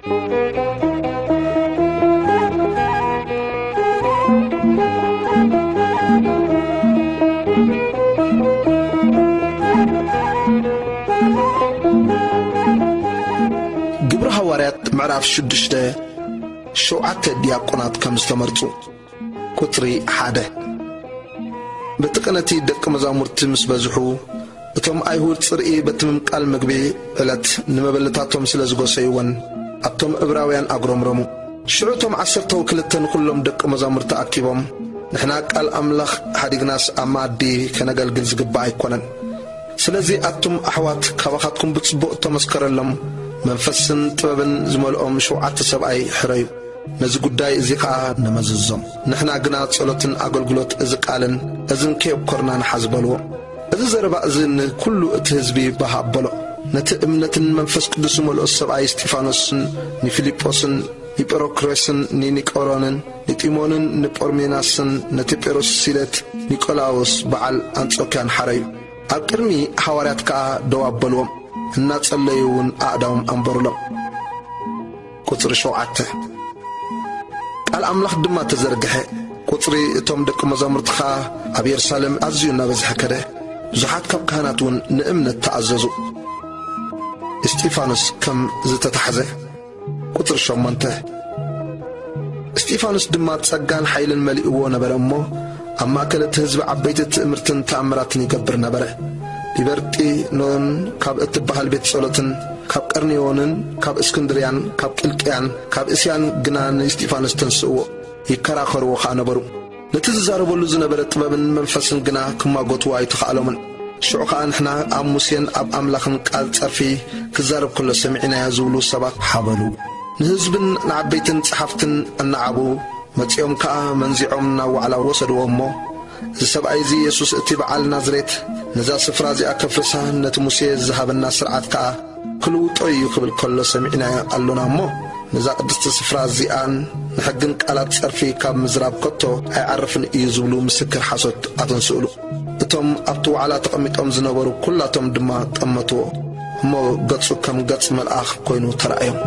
ግብሪ ሃዋርያት ምዕራፍ ሽዱሽተ፣ ሸውዓተ ዲያቆናት ከም ዝተመርጹ። ቁጽሪ ሓደ። በቲ ቀነቲ ደቂ መዛሙርቲ ምስ በዝሑ፣ እቶም ኣይሁድ ጽርኢ በቲ ምምቃል ምግቢ ዕለት ንመበለታቶም ስለ ዝጎሰይወን፣ ኣብቶም እብራውያን ኣጉረምረሙ። ሽዑ እቶም ዓሰርተ ወክልተ ንኹሎም ደቂ መዛሙርቲ ኣኪቦም፣ "ንሕና ቃል ኣምላኽ ሓዲግናስ ኣብ መኣዲ ከነገልግል ዝግባእ ኣይኮነን። ስለዚ ኣቱም ኣሕዋት፣ ካባኻትኩም ብጽቡቕ እተመስከረሎም መንፈስን ጥበብን ዝመልኦም ሸውዓተ ሰብኣይ ሕረዩ። ነዚ ጉዳይ እዚ ኸኣ ንመዝዞም። ንሕና ግና ጸሎትን ኣገልግሎት እዚ ቃልን እዝን ከየብኮርና ንሓዝ" በልዎ። እዚ ዘረባ እዚ ንኩሉ እቲ ህዝቢ ባህ ኣበሎ። ነቲ እምነትን መንፈስ ቅዱስ ዝመልኦ ሰብኣይ እስጢፋኖስን ንፊልጶስን ንጵሮክሮስን ንኒቆሮንን ንጢሞንን ንጶርሜናስን ነቲ ጴሮስ ሲለት ኒቆላዎስ በዓል ኣንጾክያን ሓረዩ። ኣብ ቅድሚ ሃዋርያት ከኣ ደው ኣበልዎም፣ እናጸለዩ እውን ኣእዳዎም ኣንበሩሎም። ቁጽሪ ሸውዓተ። ቃል ኣምላኽ ድማ ተዘርግሐ። ቁጽሪ እቶም ደቂ መዛሙርቲ ኸኣ ኣብ የሩሳሌም ኣዝዩ እናበዝሐ ከደ። ብዙሓት ካብ ካህናት እውን ንእምነት ተኣዘዙ። እስጢፋኖስ ከም ዝተታሕዘ። ቁጽሪ ሸሞንተ። እስጢፋኖስ ድማ ጸጋን ሓይልን መሊእዎ ነበረ እሞ፣ ኣብ ማእከል እቲ ህዝቢ ዓበይቲ ትእምርትን ተኣምራትን ይገብር ነበረ። ሊበርጢኖን ካብ እትበሃል ቤት ጸሎትን፣ ካብ ቀርኔዎንን ካብ እስክንድርያን ካብ ቂልቅያን ካብ እስያን ግና ንእስጢፋኖስ ተንስእዎ፣ ይከራኸርዎ ኸኣ ነበሩ። ነቲ ዝዛረበሉ ዝነበረ ጥበብን መንፈስን ግና ክማጎትዎ ኣይተኻእሎምን። ሽዑ ኸኣ፣ "ንሕና ኣብ ሙሴን ኣብ ኣምላኽን ቃል ጸርፊ ክዛረብ ከሎ ሰሚዕናዮ" ዝብሉ ሰባት ሓበሉ። ንህዝብን ንዓበይትን ጸሓፍትን ኣነዓቡ። መጺኦም ከኣ መንዚዖም ናብ ዋዕላ ወሰድዎ እሞ፣ "እዚ ሰብኣይ እዚ የሱስ እቲ በዓል ናዝሬት ነዛ ስፍራ እዚኣ ከፍርሳ፣ ነቲ ሙሴ ዝሃበና ስርዓት ከኣ ክልውጦ እዩ ክብል ከሎ ሰሚዕናዮ ኣሎና እሞ፣ ነዛ ቅድስቲ ስፍራ እዚኣን ንሕግን ቃላት ጸርፊ ካብ ምዝራብ ከቶ ኣይዓርፍን እዩ" ዝብሉ ምስክር ሓሶት ኣተንስእሉ። እቶም ኣብቲ ዋዕላ ተቐሚጦም ዝነበሩ ኩላቶም ድማ ጠመትዎ። እሞ ገጹ ከም ገጽ መልኣኽ ኮይኑ ተራእዮም።